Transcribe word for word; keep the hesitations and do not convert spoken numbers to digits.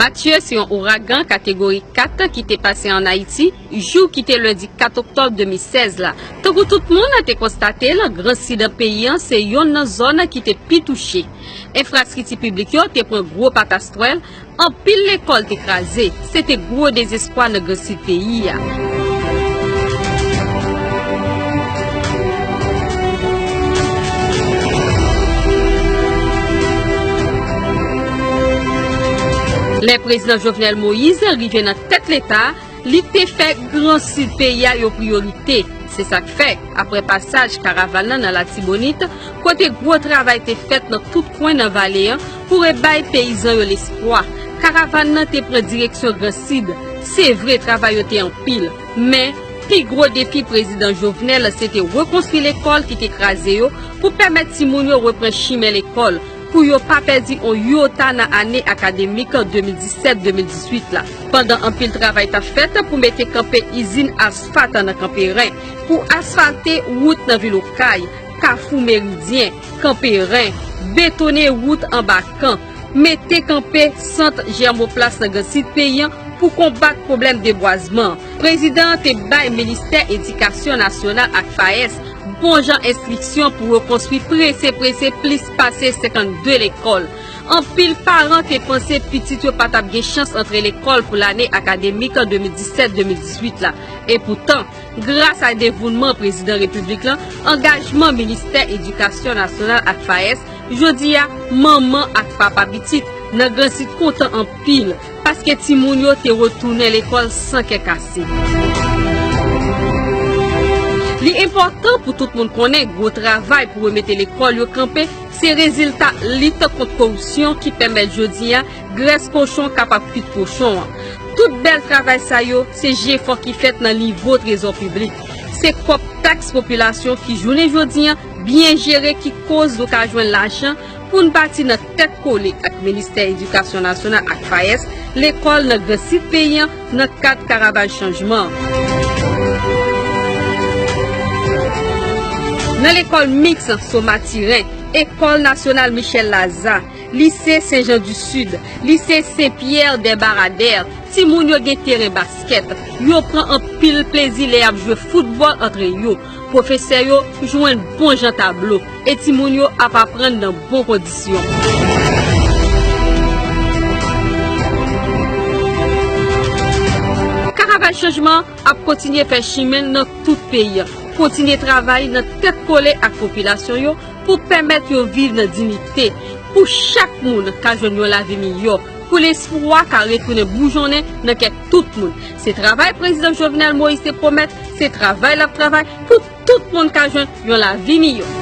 Matye se yon ouragan kategori kat ki te pase ann Ayiti, jou ki te lendi kat oktòb de mil sèz la. Tankou tout moun te konstate l, Gran Sid peyi a se yonn nan zòn ki te pi touche. Enfrastrikti piblik yo te pran gwo patastwèl, anpil lekòl te kraze. Se te gwo dezespwa nan Gran Sid peyi a. Lè Prezidan Jovenel Moïse rive nan tèt Leta, li te fè Gran Sid peyi a yon priyorite. Se sa k fè, apre pasaj karavàn nan nan Latibonit, kote gwo travay te fèt nan tout kwen nan vale a pou rebay peyizan yo lespwa, karavàn nan te pran direksyon Gran Sid. Se vre, travay yo te anpil, men pi gwo defi Prezidan Jovenel se te rekonstwi lekòl ki te kraze yo pou pèmèt timoun yo repran chimen lekòl, pou yo pa pèdi on yota nan ane akademik de mil disèt de mil dizuit la. Pandan anpil travay t ap fèt pou mete kanpe izin asfalt nan Kanperen, pou asfalte wout nan vil Okay, Kafou Meridyen, Kanperen, betone wout anba kan, mete kanpe sant Jèmoplas nan Gran Sid peyi a pou konbat pwoblèm debwazman. Prezidan an te bay Ministè Edikasyon Nasyonal ak FAES bon jan enstriksyon pou rekonstwi prese prese plis pase senkannde lekòl. Anpil paran te panse pitit yo pa t ap gen chans antre lekòl pou lane akademik de mil disèt de mil dizuit la. Epoutan, gras a devounman Prezidan Repiblik la, angajman Ministè Edikasyon Nasyonal ak FAES, jodi a, manman ak papa pitit nan Gran Sid kontan anpil, paske timoun yo te retounen lekòl san kè kase. Li enpòtan pou tout moun konnen gwo travay pou remete lekòl yo kanpe se rezilta lit kont koripsyon ki pèmèt jodi a grès kochon kapab kwit kochon an. Tout bèl travay sa yo, se jefò ki fèt nan nivo trezò piblik. Se kòb taks popilasyon ki, jounen jodi a, byen jere ki koz nou ka jwenn lajan pou n bati nan tèt kole ak Ministè Edikasyon Nasyonal ak FAES, lekòl nan Gran Sid peyi a, nan kad karavay chanjman an. Nan lekòl miks Somatiren, Ekòl Nasyonal Michel Lazarre, Lise Sen Jan di Sid, Lise Sen Pyè dè Baradè, timoun yo gen teren baskèt. Yo pran anpil plezi lè y ap jwe foutbòl antre yo. Pwofesè yo jwenn bon jan tablo, e timoun yo ap aprann nan bon kondisyon. Karavay chanjman ap kontinye fè chimen l nan tout peyi a, kontinye travay nan tèt kole ak popilasyon yo pou pèmèt yo viv nan diyite, pou chak moun ka jwenn yon lavi miyò, pou lespwa ka retounen boujonnen nan kè tout moun. Se travay Prezidan Jovenel Moïse te pwomèt, se travay l ap travay pou tout moun ka jwenn yon lavi miyò.